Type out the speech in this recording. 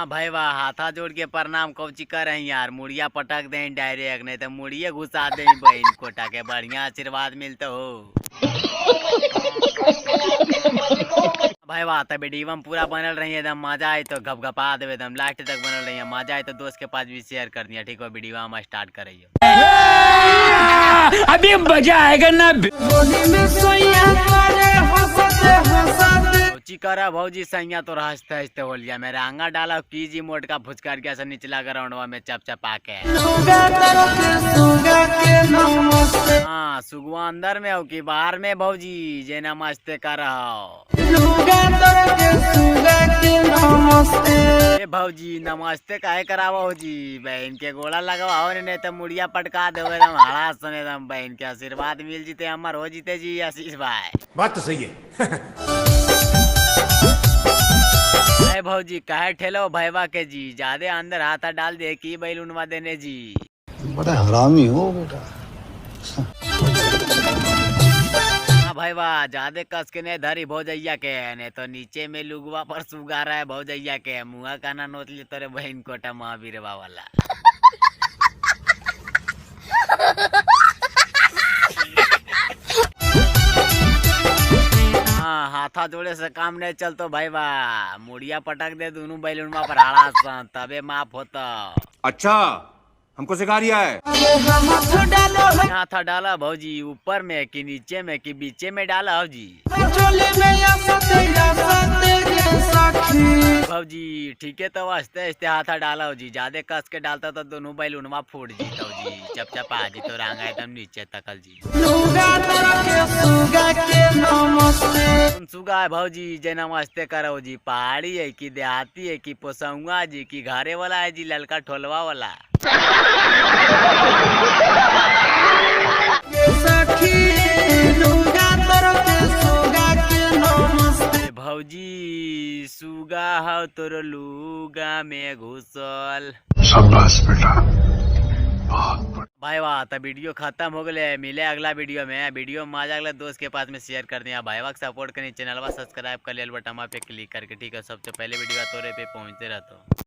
हाँ भाई वाह, हाथा जोड़ के प्रणाम कौची कर रही यार, मुड़िया पटक दे डायरेक्ट, नहीं तो मुड़िए घुसा दे बहन कोटा के, बढ़िया आशीर्वाद मिलते हो। भाई वाह, तब वीडियो में पूरा बनल रही है एकदम, मजा आए तो गपगपा देवे एकदम लास्ट तक बनल रही है, मजा आए तो दोस्त के पास भी शेयर कर दिया। ठीक है, वीडियो हम स्टार्ट करिए। अभी मजा आएगा ना। भौजी करा भौजी सैया तो हंसते हंसते होलिया मेरा आंगा डाला की जी मोट का फुचकार के ऐसा निचला ग्राउंडवा में चप चपा के। हाँ सुगुआ अंदर में हो कि बाहर में भौजी जे नमस्ते कर रहा। ए भौजी नमस्ते काहे करावा हो जी, बहन के गोड़ा लगवाओ नहीं तो मुड़िया पटका देवे एकदम हड़ा सुने एकदम, बहन के आशीर्वाद मिल जीते अमर हो जीते जी आशीष भाई। बात तो सही है। अरे भौजी काहे ठेलो भैवा के जी, ज्यादा अंदर हाथ डाल दे की बैलूनवा देने जी। बड़ा हरामी हो बेटा। हाँ भाई वाह, ज्यादा कस के नहीं धरी भौजैया के, नहीं तो नीचे में लुगवा पर सुगा रहा है भौजैया के, मुआ काना नोच ले तोरे बहन कोटा महावीर वाला। हाँ हाथा जोड़े से काम नहीं चलतो भाई वाह, मुड़िया पटक दे दोनों बैलूनवा पर हाड़ा सन तबे माफ होता। अच्छा हमको सिखा रिया है। हाथा डाला भौजी ऊपर में कि नीचे में कि बीचे में डाला भौजी। भौजी ठीक है तो आस्ते आस्ते हाथा डाला हो जी, ज्यादा कस के डालता तो दोनों बैलूनवा फूट जीतो जी, चपचपा जी तो रांगा एकदम नीचे तकल जी। सुगा है भौजी जे नमस्ते करो जी, पहाड़ी है कि देहाती है कि पोसौआ जी कि घरे वाला है जी ललका ठोलवा वाला। भौजी सुगा हो तोर लुगा में घुसल। शाबाश बेटा, बहुत भाई वाह, तो वीडियो खत्म हो गए, मिले अगला वीडियो में। वीडियो में मजा अगला दोस्त के पास में शेयर कर दिया, भाई वाह सपोर्ट करनी, चैनल सब्सक्राइब कर लिया बटन पे क्लिक करके। ठीक है, सबसे पहले वीडियो तोरे पे पहुंचते रहते।